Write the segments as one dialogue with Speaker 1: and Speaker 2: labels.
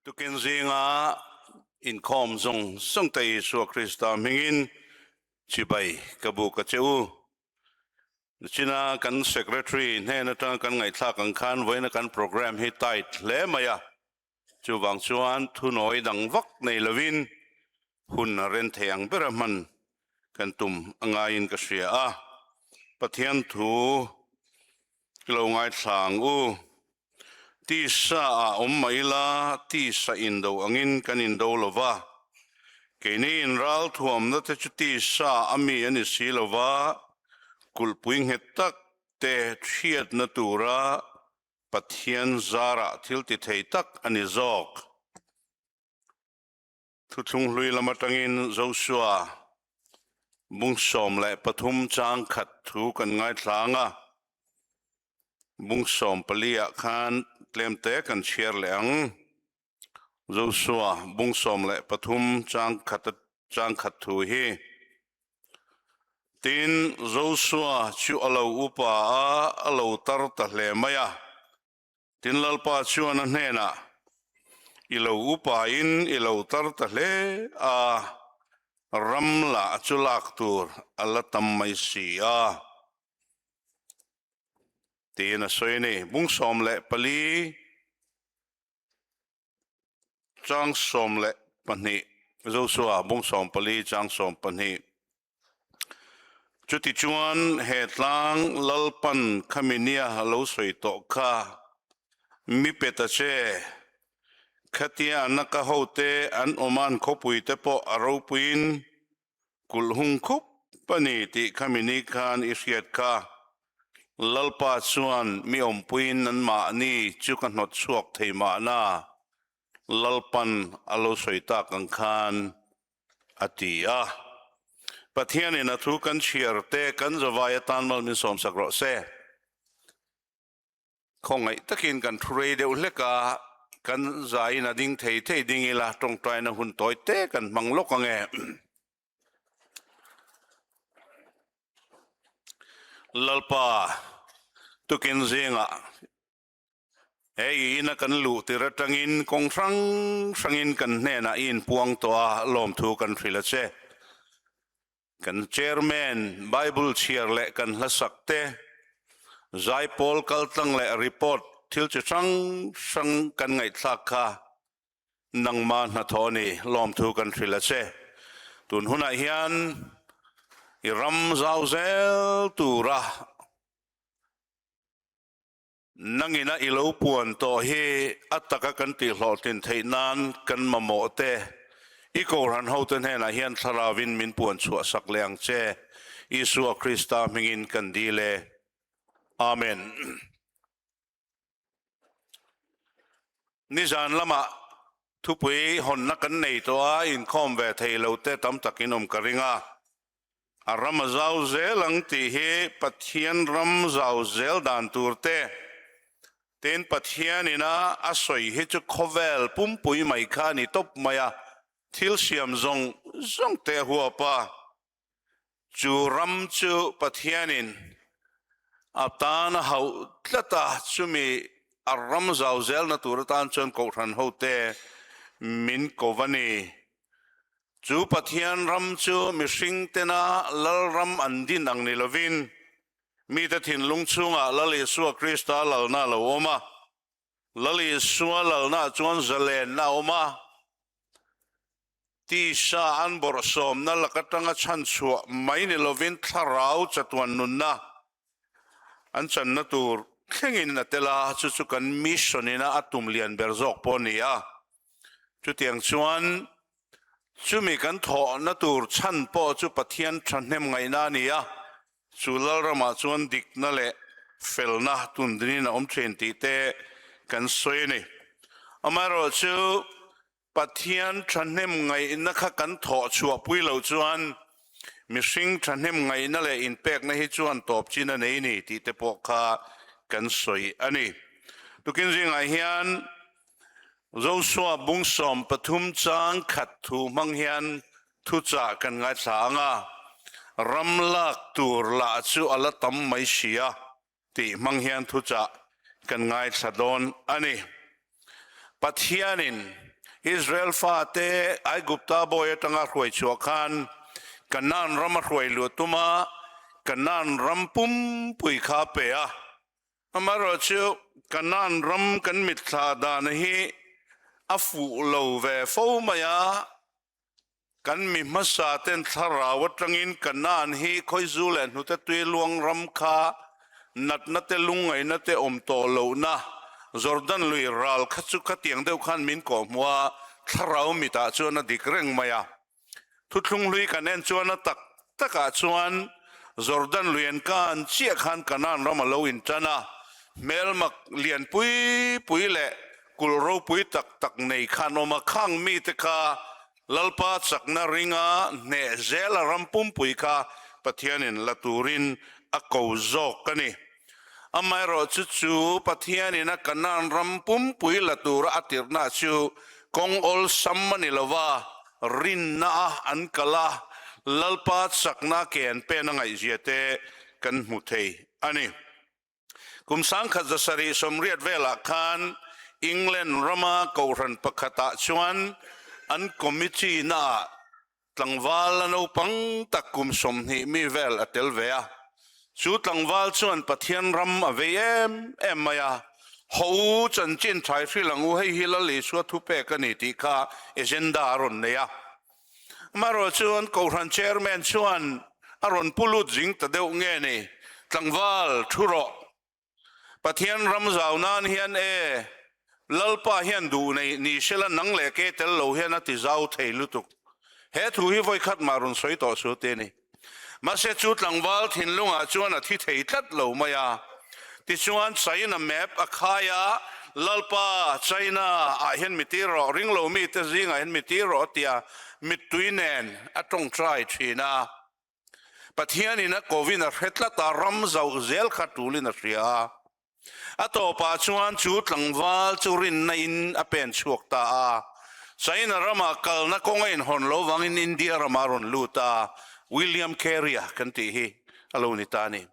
Speaker 1: Tukin zinga inkhawm zawng zawng te Isua Krista hmingin chibai ka buk a che u. Nichina kan Secretary hnen atanga kan ngaihthlak ang khan vawiina kan programme hi tight hle mai a, chuvang chuan thunawi dang vak nei lovin hun a ren thei ang bera hman kan tum a ngaiin ka hria a, Pathian thu lo ngaithla ang u. Tisa ah awm mah ila, tisa indo angin kan indo lo va. Keini inralthuamna te chu tisa a mi a ni si lo va, kulhpui nghet tak te hriatna tura Pathian zarah thil ti thei tak a ni zawk. Thuthlung hlui lam atangin Joshua bung 13 chang khat thu kan ngaithlang a, bung 14 ah khan tlemte kan chhiar leh ang. Joshua bung 13 chang khat chang khat thu hi. Tin, Joshua chu a lo upa a, a lo tar ta hle mai a. Tin Lalpa chuan a hnenah, I lo upain i lo tar ta hle a, ram lah chu lak tur a la tam mai si a, tiin a sawi a ni. Bung 14. Chang 12, Joshua bung 14 chang 12. Chutichuan he tlang Lalpan khami nia lo sawi tawh kha mi pe ta che. Khatia anaka hote an awman khawpui te pawh a ropuiin kulh hung khup a ni tih khami ni khan i hriat kha. Lalpa chuan mi awmpuiin anmahni chu ka hnawt chhuak thei mahna, Lalpan a lo sawi tak ang khan a ti a. Pathianin a thu kan chhiar te kan zavai atan mal min sawmsak rawh se. Khawngaih takin kan thu rei deuh hlek a, kan zaiin a ding thei thei ding ila tawngtaina hun tawi te kan hmang lawk ang e. Lalpa tukin zingah he i ina kan luh tir atangin kawng hrang hrangin kan hnenah i inpuang tawh a, lawmthu kan hrilh a che. Kan Chairman Bible chhiar leh kan hlasak te, zaipawl kaltlang leh report thil chi hrang hrang kan ngaihthlak kha nangma hnathawh a ni, lawmthu kan hrilh a che. Tun hunah hian i ram zau zel tura Nangina i lo puan tawh hi a taka kan tihhlawhtlin theih nan kan mamawh te, i Kohhran hote hnenah hian Thlarauvin min puan chhuah sak leh ang che. Isua Krista hmingin kan dil e. Amen. Nizan lamah thupui hawnna kan nei tawh a, inkhawm ve thei lo te tam takin awm ka ring a. A ram a zau zel ang tih hi Pathian ram zau zel dan tur te, tin Pathian ina a sawi hi chu khawvel pumpui mai kha a ni tawp mai a, thil siam zawng zawng te a huap a, chu ram chu Pathianin a tan a hauh tlat a, chumi a ram zau zelna tur atan chuan Kohhran hote min ko va ni. Chu Pathian ram chu mihring tena Lalram an din ang ni lovin, mite thinlung chhungah Lal Isua Krista lalna a lo awm a. Lal Isua lalnaah chuan zalenna a awm a. Tisa an bawrhsawmna lak atanga chhanchhuah mai ni lovin thlarau chatuan nunna an channa tur thlengin a tel a, chu chu kan mission ina a tum lian ber zawk pawh a ni a. Chutiang chuan chumi kan thawhna tur chhan pawh chu Pathian thahnem ngaihna a ni a, chu Lalramah chuan dikna leh felna tundinin a awm thin tih te kan sawi a ni. Amaherawhchu Pathian thahnem ngaihna kha kan thawh chhuahpui loh chuan mihring thahnem ngaihna leh inpekna hi chuan tawp chin a nei ni tih te pawh kha kan sawi a ni. Tukin zingah hian Joshua bung 13 chang khat thu hmang hian thuchah kan ngaithla ang a, ram lak tur lah chu a la tam mai si a tih hmang hian thuchah kan ngaithla dawn a ni. Pathianin. Israel fate Aigupta bawi atanga hruai chhuah khan Kanaan rama hruai luh tuma Kanaan ram pumpui kha a pe a. Amaherawhchu Kanaan ram kan mitthla dan hi a fuh lo ve fo mai a, kan mi hmasa ten thlarau atangin Kanaan hi khawizu leh hnute tui luang ram kha natna te lungngaihna te awm tawh lohna Jordan lui ral kha chu khatiang deuh khan min kawhhmuh a, thlarau mitah chuan a dik reng mai a. Thuthlung hlui kan en chuan a tak takah chuan Jordan lui an kan chiah khan Kanaan ram a lo intan a, hmelmak lian pui pui leh kulh ropui tak tak nei khan awm a, khang mite kha Lalpa chakna ringa hneh zela ram pumpui kha Pathianin la turin a ko zawk a ni. Amaherawhchu chu Pathianin a Kanaan ram pumpui la tura a tirhna chu kawng awlsam a ni lo va, rinna a an kal a, Lalpa chakna ke an pen a ngaihzia te kan hmu thei a ni. Kum 1780 velah khan England rama kohhran pakhatah chuan an committee naah Tlangval a naupang tak kum 20 mi vel a tel ve a. Chu tlangval chuan Pathian ram a vei em em mai a. Ho chanchin thai hril ang u, hei hi Lal Isua thupek a ni tih kha agenda a rawn nei a. Amaherawh chuan Kohhran Chairman chuan a rawn pu lut zing ta deuh nge ni, Tlangval, thu rawh. Pathian ram zau nan hian e, Lalpa hian duh nei ni sela nang leh ke tel lo hian a ti zau thei lutuk. He thu hi vawikhat mah rawn sawi tawh su te ni. Mahse chu tlangval thinlungah chuan a thi thei tlat lo mai a. Tichuan China map a khai a, Lalpa, China ah hian mi tir rawh, ringlo mite zingah hian mi tir rawh a tia mittui nen a tawngtai thin a. Pathianin a kovin a hre tlat a, ram zauh zel kha tulin a hria a. A tawpah chuan chu tlangval chu rinna in a pen chhuak ta a. China rama kalna kawng a inhawn lo vangin India ramah a rawn lut a, William Carey-a kan tih hi a lo ni ta a ni.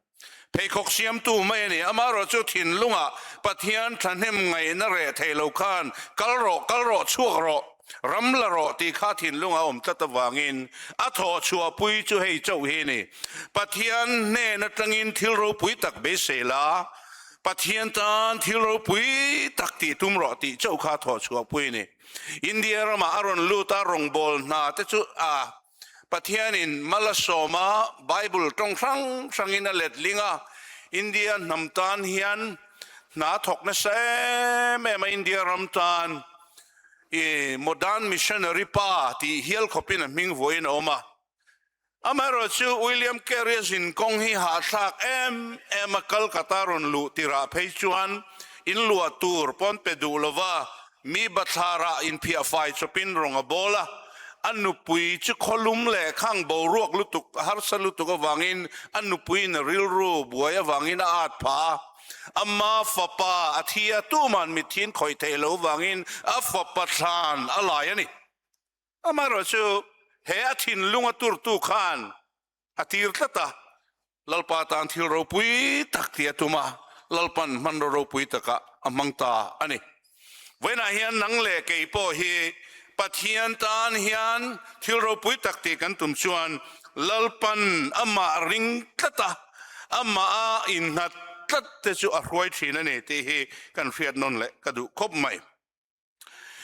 Speaker 1: Pheikhawk siamtu mai a ni. Amaherawhchu thinlungah Pathian thahnem ngaihna reh thei lo khan kal rawh, kal rawh, chhuak rawh, ram la rawh tih kha thinlungah a awm tlat avangin a thawh chhuahpui chu hei chauh hi a ni. Pathian hnen atangin thil ropui tak beisei la, Pathian tan thil ropui tak tih tum rawh tih chauh kha a thawh chhuahpui a ni. India ramah a rawn lut a, rawngbâwl hna te chu a Pathianin mal a sawm a, Bible tawng hrang hrangin a letling a, India hnam tan hian hna thawk nasa em em a, India ram tan i modern missionary pa tih hial khawpin a hming vuahin a awm a. Amaherawhchu William Carey-a zin kawng hi hahthlak em em a, Calcutta rawn luh tirah phei chuan in luah tur pawn pe duh lova, Mi bathlarah inphiah fai chawpin rawng a bawl a, a nupui chu khawlum leh khang boruak lutuk harsa lutuk avangin a nupuiin a rilru buai avangin a at phah a. Ama fapa a thi a, tuman mithiin khawih theih lo vangin a fapa thlan a lai a ni. Amaherawhchu he a thinlung a turtu khan a tir tlat a, Lalpa tan thil ropui tak tih a tum a, Lalpan hmanraw ropui takah a hmang ta a ni. Vawiinah hian nang leh kei pawh hi Pathian tan hian thil ropui tak tih kan tum chuan Lalpan amah ring tlat a, amah a innghat tlat te chu a hruai thin a ni tih hi kan hriat nawn leh ka duh khawp mai.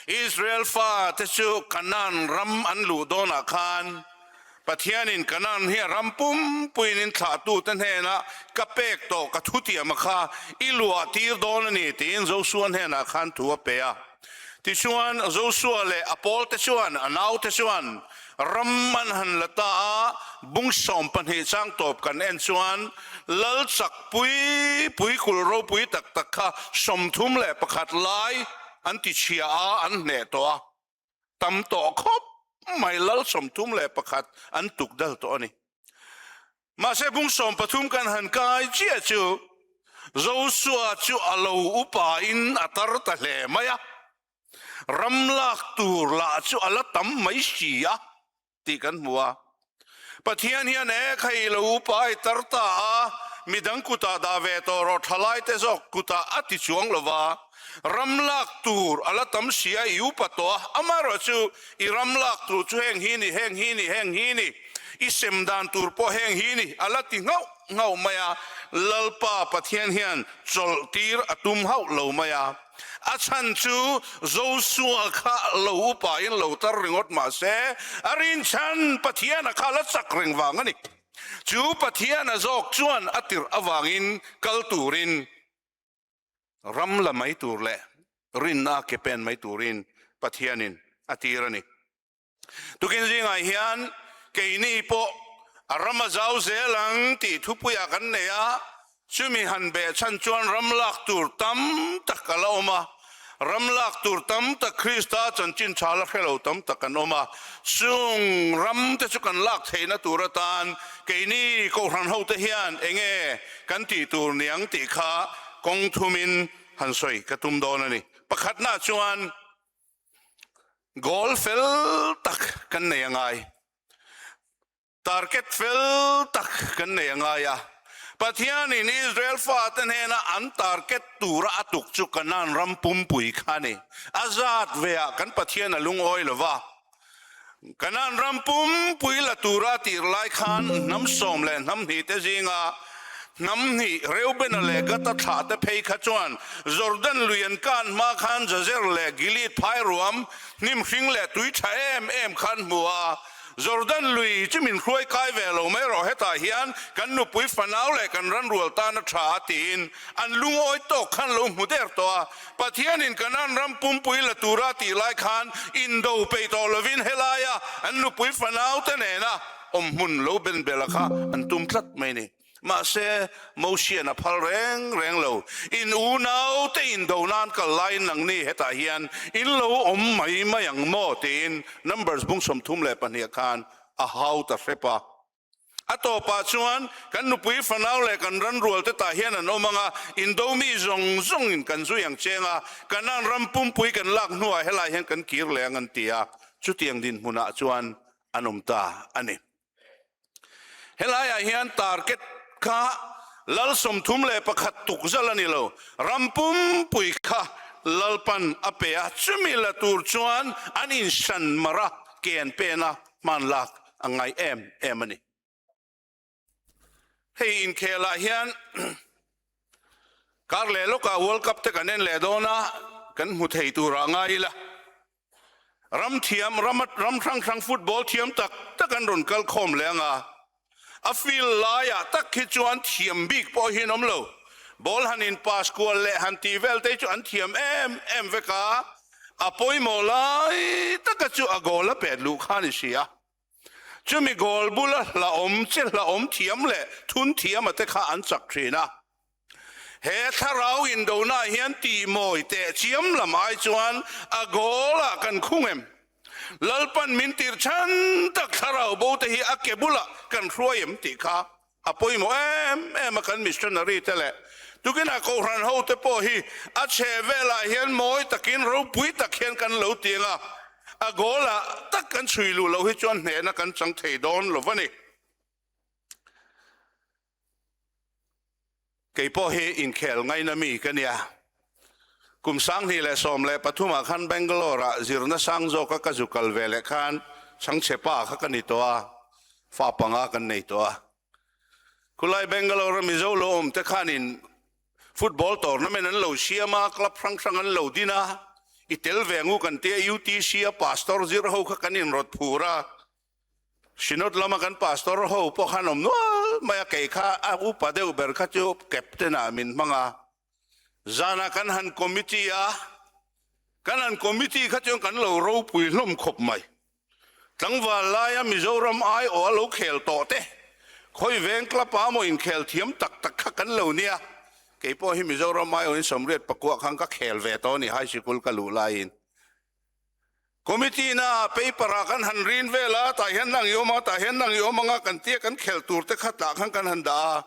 Speaker 1: Israel fate chu Kanaan ram an luh dawnah khan Pathianin Kanaan hi a ram pumpuiin in thlahtute hnenah ka pek tawh ka thutiama kha i luah tir dawn a ni tiin Josua hnenah khan thu a pe a. Tichuan Josua leh a pawlte chuan a naute chuan Ram an han la ta a, bung 12 chang tawp kan en chuan Lal chak pui pui kulh ropui tak tak kha 31 lai an ti chhia a, an hneh tawh a, tam tawh khawp mai Lal 31 an tuk dal tawh a ni. Mahse bung 13 kan han kai chiah chu Josua chu a lo upa in a tar ta hle mai a. Ram lak tur lah chu a la tam mai si a tih kan hmu a. Pathian hian e khai lo upa i tar ta a, midang kutah dah ve tawh rawh thalai te zawk kutah a ti chuang lo va. Ram lak tur a la tam si a, i upa tawh a, amaherawhchu i ram lak tur chu heng hi ni, heng hi ni, heng hi ni, i sem dan tur pawh heng hi ni, a la ti nghauh nghauh mai a, Lalpa Pathian hian chawlh tir a tum hauh lo mai a. A chhan chu Joshua kha lo upain lo tar ringawt mah se, a rinchhan Pathiana kha la chak reng vang a ni. Chu Pathiana zawk chuan a tirh avangin kal turin ram la mai tur leh rinna a ke pen mai turin Pathianin a tir a ni. Tukin zingah hian keini pawh a ram a zau zel ang tih thupuiah kan nei a, chumi han beh chhan chuan ram lak tur tam tak a la awm a, ram lak tur tam tak Krista chanchin tha la hre lo tam tak an awm a, chung ram te chu kan lak theihna tur atan keini Kohhran hote hian enge kan tih tur niang tih kha kawng thumin han sawi ka tum dawn a ni. Pakhatnaah chuan Goal fel tak kan nei a ngai. Target fel tak kan nei a ngai a. Pathianin Israel fate hnena an target tura a tuk chu Kanaan ram pumpui kha a ni. A zat veah kan Pathian a lungawi lo va. Kanaan ram pumpui la tura a tir lai khan hnam sawm leh hnam hnih te zinga Hnam hnih, Reubena leh Gata thlahte phei kha chuan Jordan lui an kan hma khan Jazer leh Gilead phai ruam, hnim hring leh tui tha em em kha an hmu a. Jordan lui chu min hruai kai ve lo mai rawh, hetah hian kan nupui fanau leh kan ranrual tan a tha a tiin an lungawi tawk khan lo hmu der tawh a. Pathianin Kanaan ram pumpui la tura tih lai khan indo peih tawh lovin helaia an nupui fanaute nena awmhmun lo ben bela kha an tum tlat mai ni. Mahse, Mosian a phal reng reng lo. In unau te indo nan kal laiin nangni hetah hian in lo awm mai mai ang maw? tiin Numbers bung 32 khan a hau ta hrep a. A tawpah chuan kan nupui fanau leh kan ranrual te tah hian an awm ang a, indo mi zawng zawngin kan zui ang cheng a, Kanaan ram pumpui kan lak hnuah helai hian kan kir leh ang an ti a. Chutiang dinhmunah chuan an awm ta a ni. Helaiah hian target kha lal 31 tuk zal a ni lo, ram pumpui kha Lalpan a pe a, chumi la tur chuan an inhran mar a, ke an pen a, hman lak a ngai em em a ni. Hei inkhelah hian kar leh lawkah World Cup te kan en leh dawn a, kan hmu thei turah ngai ila. Ram thiam, ram ram hrang hrang football thiam tak tak an rawn kal khawm leh ang a, a field laiah tak hi chuan thiam bik pawh hi an awm lo. Ball han in pass kual leh han tih vel te hi chu an thiam em em vek a, a pawimawh lai taka chu a goal a pet luh kha a ni si a. Chumi goal bula hlauhawm che hlauhawm thiam leh thun thiama te kha an chak thin a. He thlarau indona hian tihmawi teh chiam lam ai chuan a goal ah kan khung em? Lalpan min tir chhan tak thlarau bo te hi a ke bulah kan hruai em tih kha a pawimawh em em a kan missionary te leh tukinah kohhran ho te pawh hi a chhe velah hian mawi takin ropui tak hian kan lo ti ang a, a goal ah tak kan chhui luh loh hi chuan hnehna kan chang thei dawn lo va ni. Kei pawh hi inkhel ngaina mi ka nia. Kum 2013 ah khan Bangalore ah zirna sang zawka ka zu kal ve leh khan chhangchhe pa kha ka ni tawh a, fa panga kan nei tawh a. Khulai Bangalore a Mizo lo awm te khanin football tournament an lo siam a, club hrang hrang an lo din a, i tel ve ngu kan tia UTC a pastor zir ho kha kan inrawt phur a, Synod lama kan pastor ho pawh khan awm nual mai a, kei kha a upa deuh ber kha chu captain ah min hmang a, zanah kan han committee a, kan han committee kha chuan kan lo ropui hlawm khawp mai. Tlangval laia Mizoram aiawh a lo khel tawh te, khawi veng club ah maw inkhel thiam tak tak kha kan lo nia, kei pawh hi Mizoram aiawhin sawmriat pakua khan ka khel ve tawh a ni high sikul ka luh laiin. Committee na paper ah kan han rin vel a, tah hian nang i awm a, tah hian nang i awm ang a, kan tia kan khelh tur te kha tah khan kan han dah a.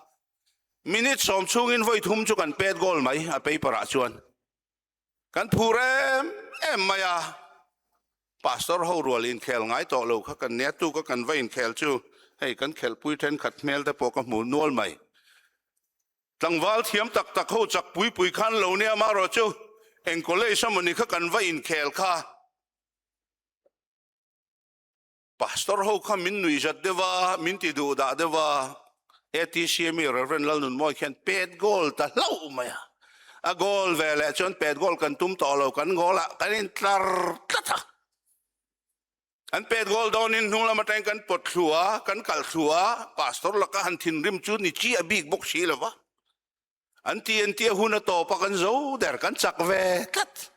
Speaker 1: Minute sawm chhungin vawi thum chu kan pet goal mai a paper ah chuan. Kan phur em em mai a, Pastor ho rual inkhel ngai tawh lo kha kan nia, tuka kan va inkhel chu hei kan khelhpui thenkhat hmel te pawh ka hmu nual mai. Tlangval thiam tak tak ho chak pui pui khan lo nia marawh chu Eng college a mawni kha kan va inkhel kha. Pastor ho kha min nui zat deuh a, min ti duh dah deuh a, ATC ami Rev. Lalnunmawi khian pet goal ta hlauh mai a. A goal ve leh chuan pet goal kan tum tawh lo, kan goal ah kan intlar tlat a. An pet goal dawnin hnung lam atangin kan pawt thlu a, kan kalh thlu a, Pastor laka han thinrim chu ni chi a bik bawk si lo va. An ti an tia hun a tawp a kan zo der kan chak ve tlat.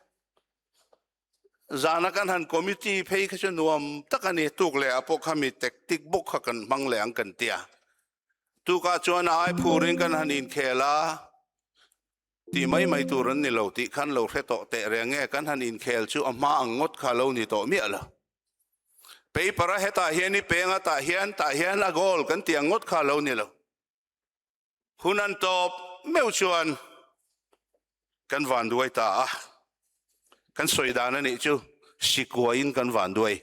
Speaker 1: Zana kan han committee phei kha chu nuam tak a ni tuk leh ah pawh kha mi tactic bawk kha kan hmang leh ang kan tia. Tukah chuan a ai phurin kan han inkhel a, tih mai mai tur an ni lo tih khan lo hre tawh teh reng nge kan han inkhel chu a hma ang ngawt kha lo ni tawh miah lo. Paper a hetah hian i peng a tah hian tah hian a goal kan tih ang ngawt kha lo ni lo. Hun an tawp meuh chuan kan vanduai ta a, kan sawi dan a nih chu sikuaiin kan vanduai.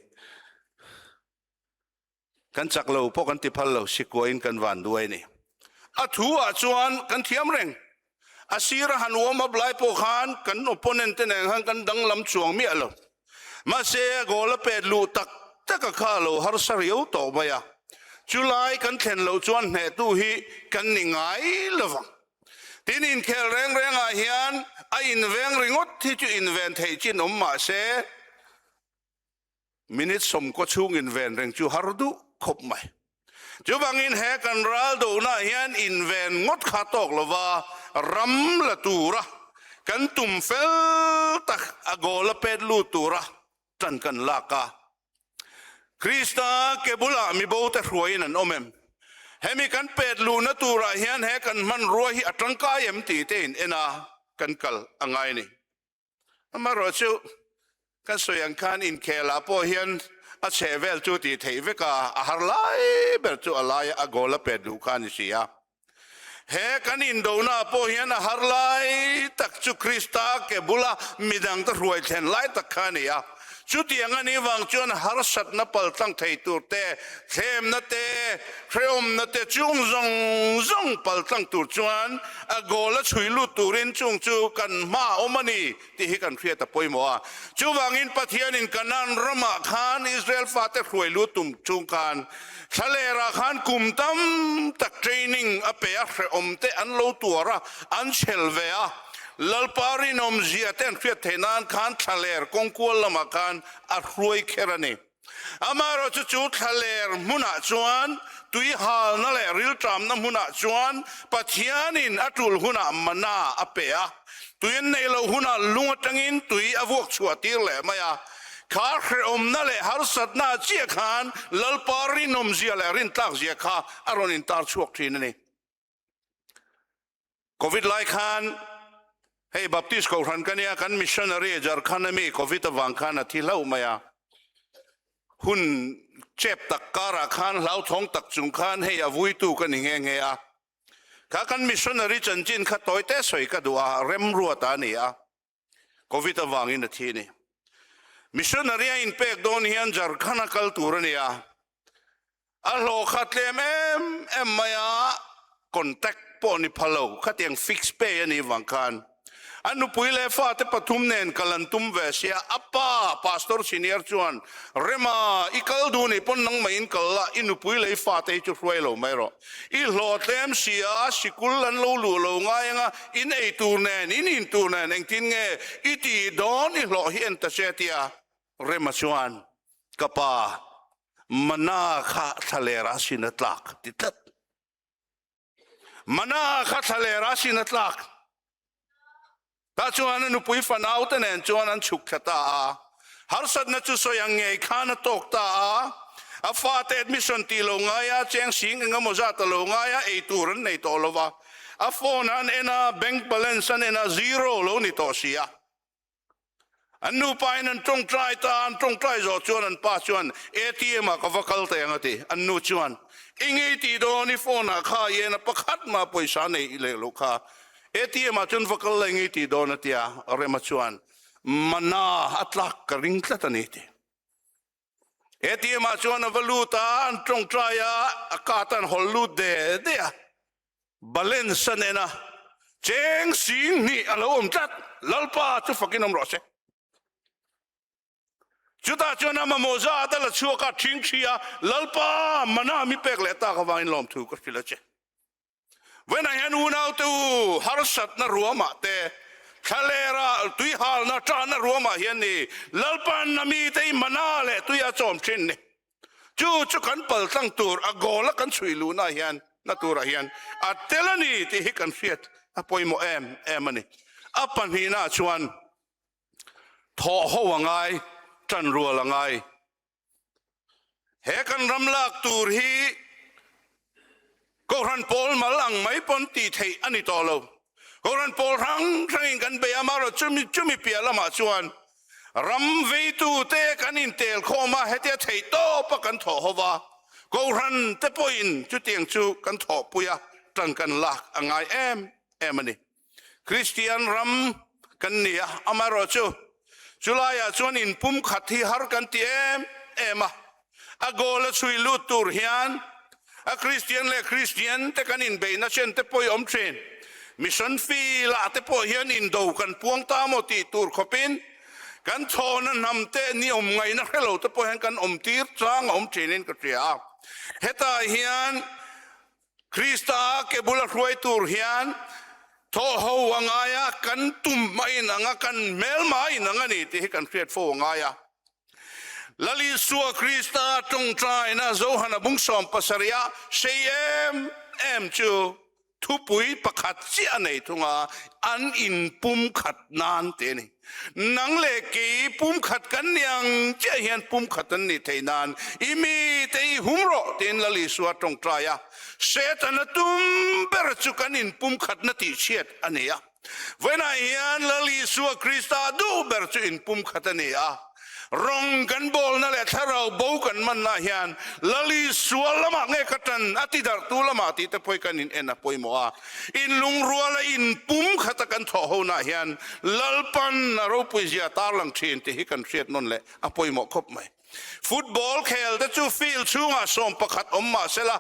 Speaker 1: Kan chak lo pawh kan ti phal lo, sikuaiin kan vanduai a ni. A thu ah chuan kan thiam reng. A sir a han warm up lai pawh khan kan opponent te nen khan kan danglam chuang miah lo. Mahse, a goal a pet luh tak tak a kha lo harsa riau tawh mai a, chulai kan thlen loh chuan hnehtu hi kan ni ngai lovang. Tin, inkhel reng rengah hian a inveng ringawt hi chu inven theih chin awm mah se, minute sawmkaw chhung inven reng chu har duh khawp mai. Chuvangin he kan ral dohnaah hian inven ngawt kha tawk lova ram la tura kan tum fel tak a goal a pet lut tura tan kan lak a. Krista ke bulah mibo te hruaiin an awm em? Hemi kan pet luhna turah hian he kan hmanrua hi a tangkai em tih te in en a kan kal a ngai a ni. Amaherawhchu, kan sawi ang khan inkhelah pawh hian a chheh vel chu tih theih vek a, a har lai ber chu a laia a goal a pet duh kha a ni si a. He kan indonaah pawh hian a har lai tak chu Krista ke bula midangte hruai thlen lai tak kha a ni a. Chutiang a nih vang chuan harsatna paltlang thei tur te, thlemna te, hrehawmna te chung zawng zawng paltlang tur chuan a goal a chhui lut turin chung chu kan hma a awm a ni tih hi kan hriat a pawimawh a. Chuvangin Pathianin Kanaan ramah khan Israel fate hruai lut tum chung khan thlalerah khan kum tam tak training a pe a, hrehawm te an lo tuar a, an chhel ve a. Lalpa rinawmzia te an hriat theih nan khan thlaler kawngkual lamah khan a hruai kher a ni. Amaherawhchu chu thlaler hmunah chuan tui halna leh rilṭamna hmunah chuan Pathianin a ṭul hunah mana a pe a, tui an neih loh hunah lung aṭangin tui a vuak chhuah tir leh mai a. Kha hrehawmna leh harsatna chiah khan Lalpa rinawmzia leh rintlakzia kha a rawn intar chhuak ṭhin a ni. Covid lai khan hei Baptist kohhran ka nia kan missionary Jharkhand ami Covid avang khan a thi hlauh mai a. Hun chep tak karah khan hlauthawng tak chung khan hei a vuitu ka ni nghe nghe a. Kha kan missionary chanchin kha tawi te sawi ka duh a, remruat a ni a. Covid avangin a thi a ni. Missionary a inpek dawn hian Jharkhand a kal tur a ni a. A hlawh kha tlem em em mai a, contact pawh ni pha lo, khatiang fix pay a nih vang khan a nupui leh fate pathum nen kal an tum ve sia, a pa Pastor Senior chuan, Rema, i kal duh nih pawn nangmah in kal la, i nupui leh i fate hi chu hruai lo mai rawh. I hlawh tlem si a, sikul an lo luh lo ngai anga in ei tur nen, in in tur nen engtin nge i tih dawn i hlawh hi en ta che tia Rema chuan ka pa Mana kha thlaler a sin a tlak ti tlat. Mana kha thlaler a sin a tlak. Tah chuan a nupui fanau te nen chuan an chhuk thla ta a. Harsatna chu sawi ang ngei khan a tawk ta a. A fate admission tih lo ngai a, cheng sing eng emaw zat a lo ngai a, ei tur an nei tawh lo va. A phone an en a, bank balance an en a, zero lo ni tawh si a. An nupa in an tawngtai ta a, an tawngtai zawh chuan an pa chuan ATM ah ka va kal ta ang a ti. An nu chuan, I ngei tih dawn i phone ah kha i en a pakhat mah pawisa nei leh loh kha. ATM ah chuan va kal la i ngei tih dawn a ti a. Rema chuan, Mana a tlak ka ring tlat a ni ti. ATM ah chuan a va lut a, an tawngtai a, a card an hawl lut de de a. Balance a nen a. Cheng 20,000 a lo awm tlat, Lalpa chu fakin awm rawh se. Chutah chuan a mamawh zat a la chhuak a, ṭhing ṭhi a, Lalpa mana mi pek leh tak avangin lawmthu ka hrilh a che. Vawiinah hian unaute u, harsatna ruamah te, thlalera tuihalna ṭahna ruamah hian ni Lalpa'n a mite i mana leh tui a chawm ṭhin ni. Chu chu kan pal tlang tur a goal a kan chhui luhna hian na turah hian a tel a ni tih hi kan hriat a pawimawh em em a ni. A pahnihnaah chuan thawh ho a ngai, ṭan rual a ngai. He kan ram lak tur hi Kohhran pawl mal ang mai pawn tih theih a ni tawh lo. Kohhran pawl hrang hrangin kan bei a, amaherawh chumi chumi piah lamah chuan ram veitute kan intel khawm a, hetia theih tawpa kan thawh ho va, Kohhran te pawhin chutiang chu kan thawhpui a, ṭan kan lak a ngai em em a ni. Kristian ram kan ni a, amaherawh chu chulaiah chuan inpumkhat hi har kan ti em em a, a goal a chhui lut tur hian a Kristian leh Kristian te kan inbeihna chen te pawh i awm thin. Mission field ah te pawh hian indo kan puang ta maw tih tur khawpin kan chhawna hnam te ni awm ngaihna hre lo te pawh hian kan awm tir chang a awm thinin ka hria a. Hetah hian Krista ke bula hruai tur hian thawh ho a ngai a, kan tum a inang a, kan hmelma a inang a ni tih hi kan hriat fo a ngai a. Lal Isua Krista tawngtaina Johana bung 70 ah sei em em chu thupui pakhat chiah a nei thung a, an inpumkhat nan tih a ni. Nang leh kei pumkhat kan ni ang chiah hian pumkhat an nih theih nan i mite i hum rawh tiin Lal Isua tawngtai a. Setana tum ber chu kan inpumkhatna tihchhiat a ni a. Vawiinah hian Lal Isua Krista duh ber chu inpumkhat a ni a. Rawng kan bawlna leh thlarau bo kan manna hian Lal Isua lamah nge ka tan a ti darhtu lamah tih te pawh kan in en a pawimawh a. Inlungruala inpum khata kan thawh honah hian Lalpan a ropui zia tarlang thin tih hi kan hriat nawn leh a pawimawh khawp mai. Football khel te chu field chhungah 11 awm mah sela,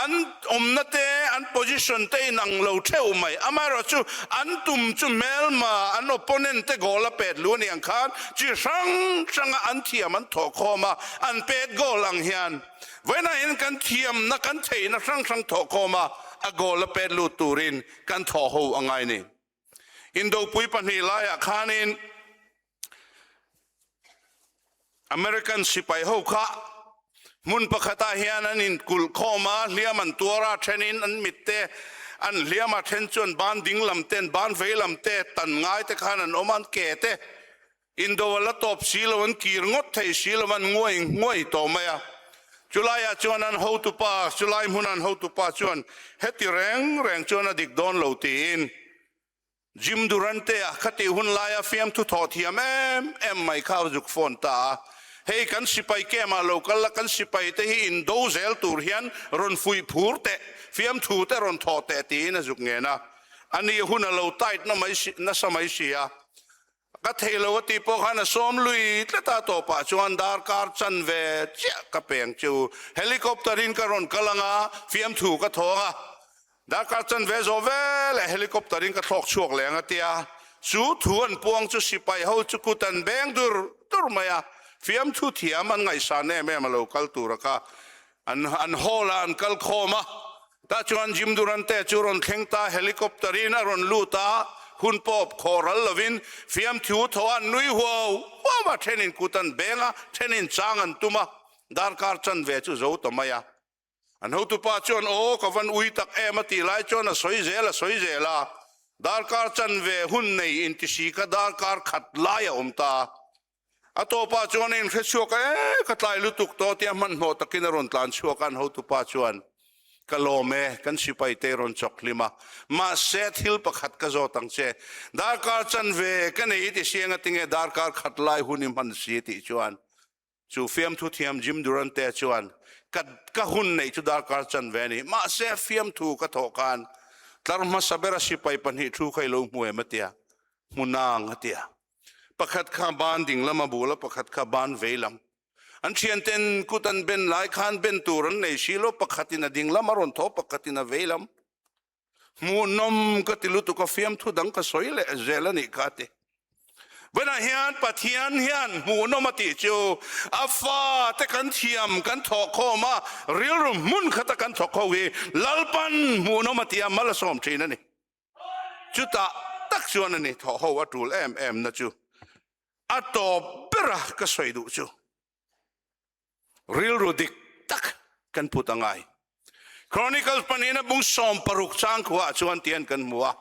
Speaker 1: an awmna te, an position te inang lo theuh mai. Amaherawhchu an tum chu hmelma, an opponent te goal a pet lu a nih ang khan chi hrang hranga an thiam an thawh khawm a, an pet goal ang hian vawiinah hian kan thiamna, kan theihna hrang hrang thawh khawm a, a goal a pet lut turin kan thawh ho a ngai ni. Indopui pahnih laiah khanin American sipai ho kha hmun pakhatah hian an inkulh khawm a, hliam an tuar a, thenin an mit te an hliam a, then chuan ban ding lam te, an ban vei lam te, tan ngai te khan an awm a, an ke te indo a la tawp si lo, an kir ngawt thei si lo, an nguai nguai tawh mai a. Chulaiah chuan an hotupa, chulai hmuna an hotupa chuan heti reng reng chuan a dik dawn lo tiin Jim Durante-a khatih hun laia fiamthu thawh thiam em em mai kha a zuk phone ta a, Hei kan sipai camp-ah lo kal la, kan sipai te hi indo zel tur hian rawn fuih phur teh, fiamthu te rawn thawh teh tiin a zuk ngen a. Ani hun a lo tight na mai si, nasa mai si a. Ka thei lo a tih pawh khan a sawm lui tlat a, tawpah chuan darkar chanve chiah ka peng chu helicopter-in ka rawn kal ang a, fiamthu ka thawng a. Darkar chanve zawh veleh helicopter in ka thlawk chhuak leh ang a tia, chu thu an puang chu sipai ho chu kut an beng dur dur mai a, fiamthu thiam an ngaihsan em em a lo kal tur a kha an an hall ah an kal khawm a, tah chuan Jim Durante chu rawn thleng ta, helicopter in a rawn lut a, hun pawp khawh ral lovin fiamthu thaw an nui huau huau a, then in kut an beng a, then in chang an tum a, darkar chanve chu zo ta mai a. An hotupa chuan, Aw, ka van ui tak em a tih lai chuan a sawi zel a sawi zel a, darkar chanve hun nei intisi kha darkar khat lai a awm ta. A tawpah chuan a inhre chhuak a, E, ka tlai lutuk tawh tia hmanhmawh takin a rawn tlan chhuak a, an hotupa chuan, Ka lawm e, kan sipai te rawn chawk hlim a, mahse thil pakhat ka zawt ang che, darkar chanve ka nei i ti siang a tinge darkar khat lai hun i hman si tih chuan Chu fiamthu thiam Jim Durante chuan, Ka ka hun neih chu darkar chan ve a ni. Mahse, fiamthu ka thawh khan tlar hmasa bera sipai pahnih thu kha i lo hmu em a tia. Hmu nang a tia. Pakhat kha ban ding lam a bul a, pakhat kha ban vei lam. An thianten kut an ben lai khan ben tur an nei si lo, pakhatin a ding lam a rawn thaw, pakhatin a vei lam. Hmuhnawm ka ti lutuk a fiamthu dang ka sawi leh zel a nih kha a ti. Vawiinah hian Pathian hian hmuhnawm a tih chu a fate kan thiam kan thawhkhawm a, rilru hmun khata kan thawk ho hi Lalpan hmuhnawm a ti a, mal a sawm thin a ni. Chutah tak chuan a ni thawh ho a tul em em na chu a tawp bera ka sawi duh chu. Rilru dik tak kan put a ngai. Chronicles pahnihna bung 60 chang khuaah chuan tian kan hmu a,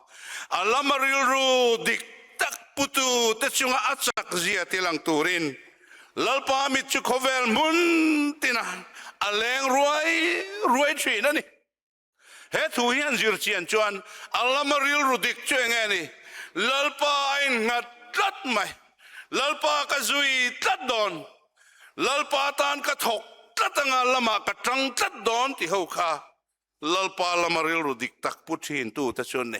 Speaker 1: a lama rilru dik tak putu te chunga a chak zia tilang turin Lalpa mit chu khawvel hmun tina a leng ruai ruai thin a ni. He thu hi an zir chian chuan a lama rilru dik chu eng nge ni? Lalpa a innghat tlat mai. Lalpa ka zui tlat dawn. Lalpa tan ka thawk tlat anga lamah ka tang tlat dawn ti ho kha Lalpa lama rilru dik tak pu thintu te chu an ni.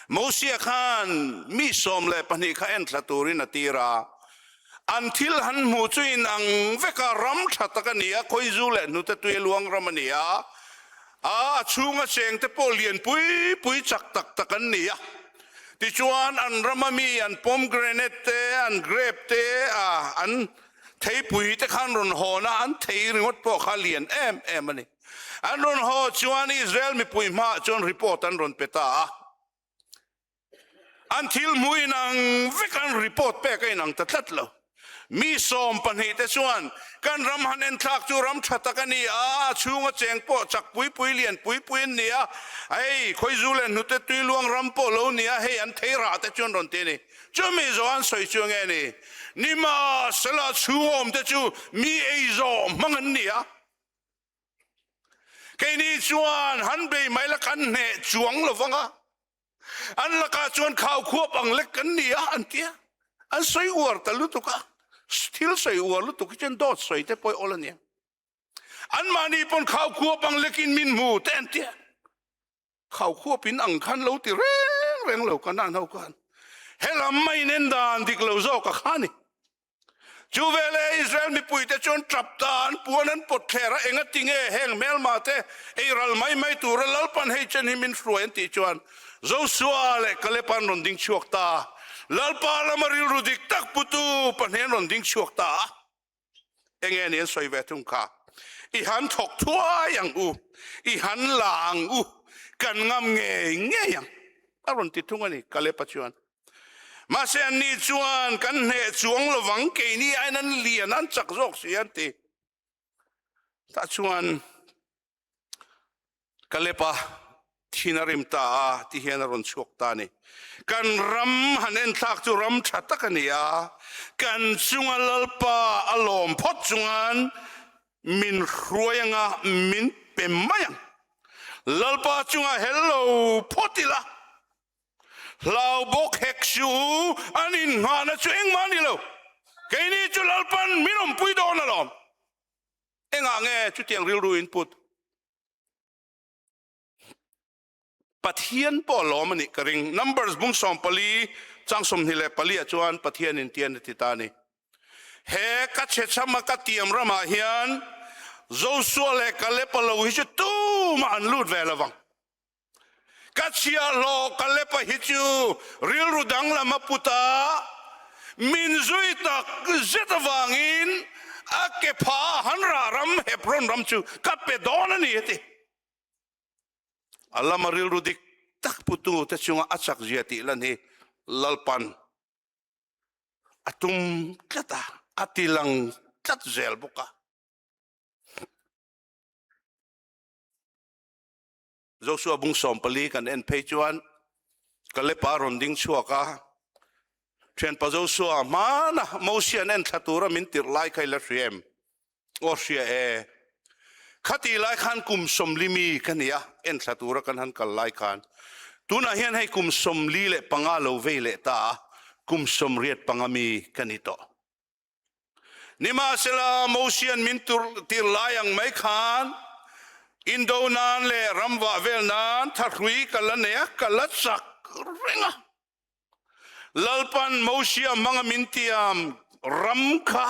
Speaker 1: Mosia khan mi 12 kha enthla turin a tir a, an thil han hmuh chu in ang vek a, ram tha tak a ni a, khawizu leh hnute tui a luang ram a ni a, a a chhunga cheng te pawh lian pui pui chak tak tak an ni a. Tichuan an rama mi an pomegranate te, an grape te, a an theipui te khan rawn hawn a, an thei ringawt pawh kha lian em em a ni. An rawn haw chuan Israel mipui hmaah chuan report an rawn pe ta a. An thil hmuh inang vek an report pek a inang ta tlat lo. Mi 12 te chuan kan ram han enthlak chu ram tha tak a ni a, a chhunga cheng pawh chak pui pui lian pui pui an ni a, hei khawizu leh hnute tui luang ram pawh lo ni a, hei an thei rah te chuan rawn ti a ni. Chumi zawh an sawi chu nge ni? Nimahsela chhung awmte chu mi ei zawh hmang an ni a. Keini chuan han bei mai la kan hneh chuang lo vang a, an lakah chuan khau khuap ang lek kan ni a an ti a, an sawi uar ta lutuk a, thil sawi uar lutuk hi chuan dawt sawi te pawh awl a nia. Anmahni pawn khau khuap ang lekin min hmu te an ti a. Khau khuap in ang khan lo ti reng reng lo kan an ho khan helam mai nen dan dik lo zawk a kha ni. Chu vele Israel mipui te chuan tap ta an puan an pawt thler a, enga ti nge heng hmelma te ei ral mai mai tura Lalpan hei chen hi min hruai an tih chuan Josua leh Kaleb an rawn ding chhuak ta. Lalpa lama rilru dik tak putu pahnih an rawn ding chhuak ta a. Enge ni an sawi ve thung kha? I han thawk thuai ang u, i han la ang u, kan ngam ngei ngei ang a rawn ti thung a ni Kaleb-a chuan. Mahse anni chuan kan hneh chuang lovang, keini aiin an lian an chak zawk si an ti. Tah chuan Kaleb-a thin a rim ta a ti hian a rawn chhuak ta a ni. Kan ram han enthlak chu ram tha tak a ni a, kan chunga Lalpa a lawm phawt chuan min hruai anga min pe mai ang. Lalpa chunga hel lo phawt ila. Hlau bawk hek suh u, an inngahna chu engmah a ni lo. Keini chu Lalpan min awmpui dawn alawm. Engah nge chutiang rilru in put? Pathian pawh alawm a nih ka ring. Numbers bung 14 chang 24 ah chuan Pathian in tian a ti ta a ni. He ka chhechhama ka tiam ramah hian Joshua leh Kaleb-a lo hi chu tumah an lut ve lovang. Ka chhiahhlawh Kaleb-a hi chu rilru danglam a put a, min zui tak zet avangin a ke pha a han rah ram Hebron ram chu ka pe dawn a ni a ti. A lama rilru dik tak putu te chunga a chak zia tih lan hi Lalpan a tum tlat a, a tilang tlat zel bawk a. Joshua bung 14 kan en phei chuan Kalepa rawn ding chhuak a, Thianpa Joshua hmana Mosia an en thla tura min tirh lai kha i la hria em? Aw hria e. Khati lai khan kum 40 mi ka ni a, en thla tura kan han kal lai khan. Tunah hian hei kum 45 lo vei leh ta a, kum 85 mi ka ni tawh. Nimahsela, Mosian min tir lai ang mai khan indo nan leh ram vah vel nan thahrui ka la nei a, ka la chak reng a. Lalpan Mosia hmanga min tiam ram kha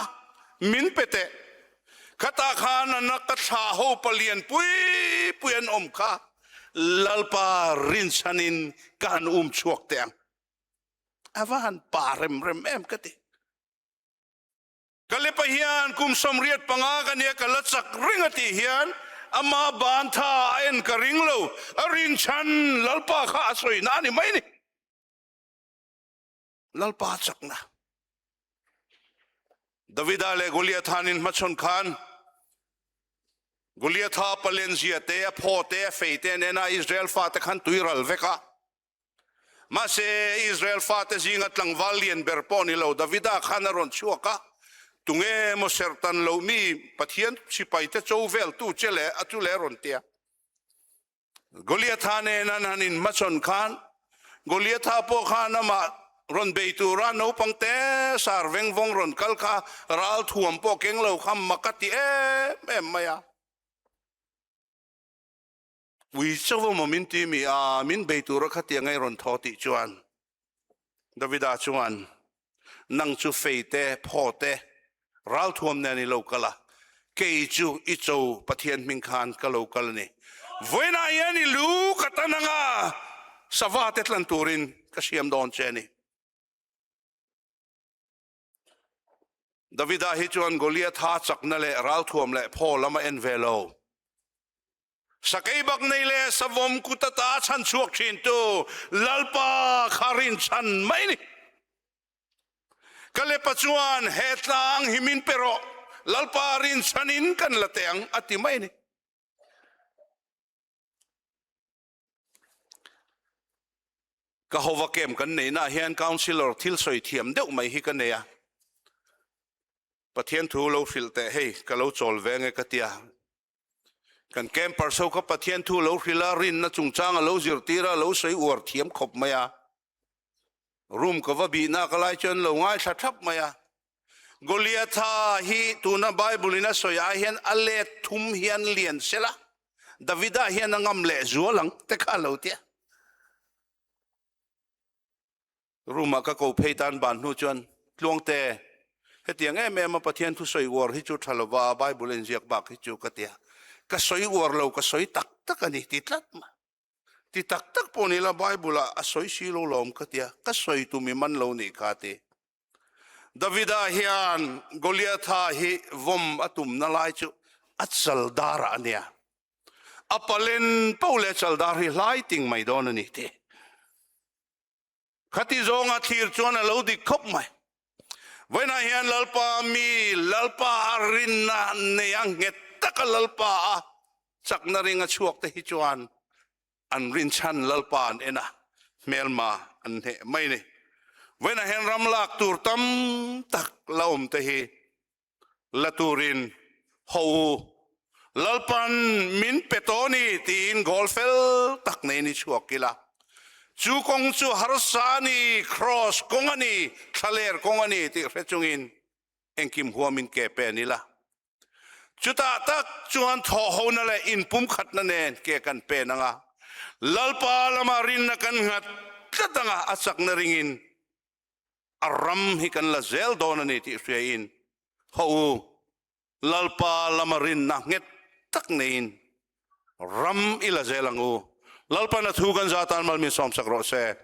Speaker 1: min pe teh. Khatah khan a na ka thlah ho palian pui pui an awm kha. Lalpa rinchhanin ka han um chhuak teh ang. A va han pa rem rem em ka ti. Kalepa hian kum 85 ka nia ka la chak reng a tih hian ama ban tha a en ka ring lo, a rinchhan Lalpa kha a sawi na a ni mai ni. Lalpa chakna. Davida leh Goliatha an inhmachhawn khan Goliatha palen zia te, a phaw te, a fei te nena Israel fate khan tui ral vek a. Mahse, Israel fate zinga tlangval lian ber pawh ni lo Davida khan a rawn chhuak a, Tunge maw serhtan loh mi Pathian sipaite cho veltu che leh a chu leh rawn ti a. Goliatha nen an han inhmachhawn khan Goliatha pawh khan amah rawn bei tura naupang te sar veng vawng rawn kal kha ral thuam pawh keng lo kha mak a ti em em mai a. Ui chauh emaw min ti mi a, min bei tura khatiang ei rawn thaw tih chuan Davida chuan nang chu fei te, phaw te, ralthuam nen i lo kal a, kei chu i cho Pathian hming khan ka lo kal a ni. Vawiinah hian i lu ka tan anga sava te tlan turin ka siam dawn che a ni. Davida hi chuan Goliatha chakna leh ralthuam leh phaw lam a en ve lo. Sakeibak nei leh savawm kut ata chhan chhuak thintu Lalpa kha rinchhan mai ni. Kalepa chuan he tlang hi min pe rawh, Lalpa rinchhanin kan la teh ang a ti mai ni. Ka hova camp kan neihna ah hian councillor thil sawi thiam deuh mai hi ka nei a. Pathian thu lo hrilh teh hei ka lo chawl ve nge ka tia. Kan campers ho kha Pathian thu lo hrilh a, rinna chungchang a lo zirtir a, lo sawi uar thiam khawp mai a. Room ka va bihna ka lai chuan lo ngaithla thap mai a. Goliatha hi tuna Bible in a sawi ah hian a let thum hian lian sela, Davida hian a ngam leh zual ang te kha a lo tia. Room ah ka ko phei tan ban hnu chuan Tluangte, hetiang em em a Pathian thu sawi uar hi chu tha lova Bible a inziak bak hi chu ka tia. Ka sawi uar lo, ka sawi tak tak a ni ti tlat mai. Ti tak tak pawh ni la Bible ah a sawi si lo lawm ka tia, ka sawi tum i man lo nih kha ti. Davida hian Goliatha hi vawm a tumna lai chu a chaldar ah a nia. A palen poh leh chaldar hi hlai ting mai dawn a ni ti. Khati zawnga thlir chuan a lo dik khawp mai. Vawiinah hian Lalpa mi, Lalpa a rinna nei a nghet taka Lalpa a chakna ring a chhuak te hi chuan an rinchhan Lalpa an en a, hmelma an hneh mai ni. Vawiinah hian ram lak tur tam tak la awm te hi la turin ho u, Lalpan min pe tawh ni tiin goal fel tak neiin i chhuak ila. Chu kawng chu harsa a ni, kraws kawng a ni, thlaler kawng a ni tih hre chungin engkim huamin ke pen ila. Chutah tak chuan thawhhona leh inpumkhatna nen ke kan pen ang a, Lalpa lama rinna kan nghat tlat ang a, a chakna ringin a ram hi kan la zel dawn a ni tih hriain haw u, Lalpa lama rinna nghet tak neiin ram i la zel ang u. Lalpan a thu kan za tan mal min sawmsak rawh se.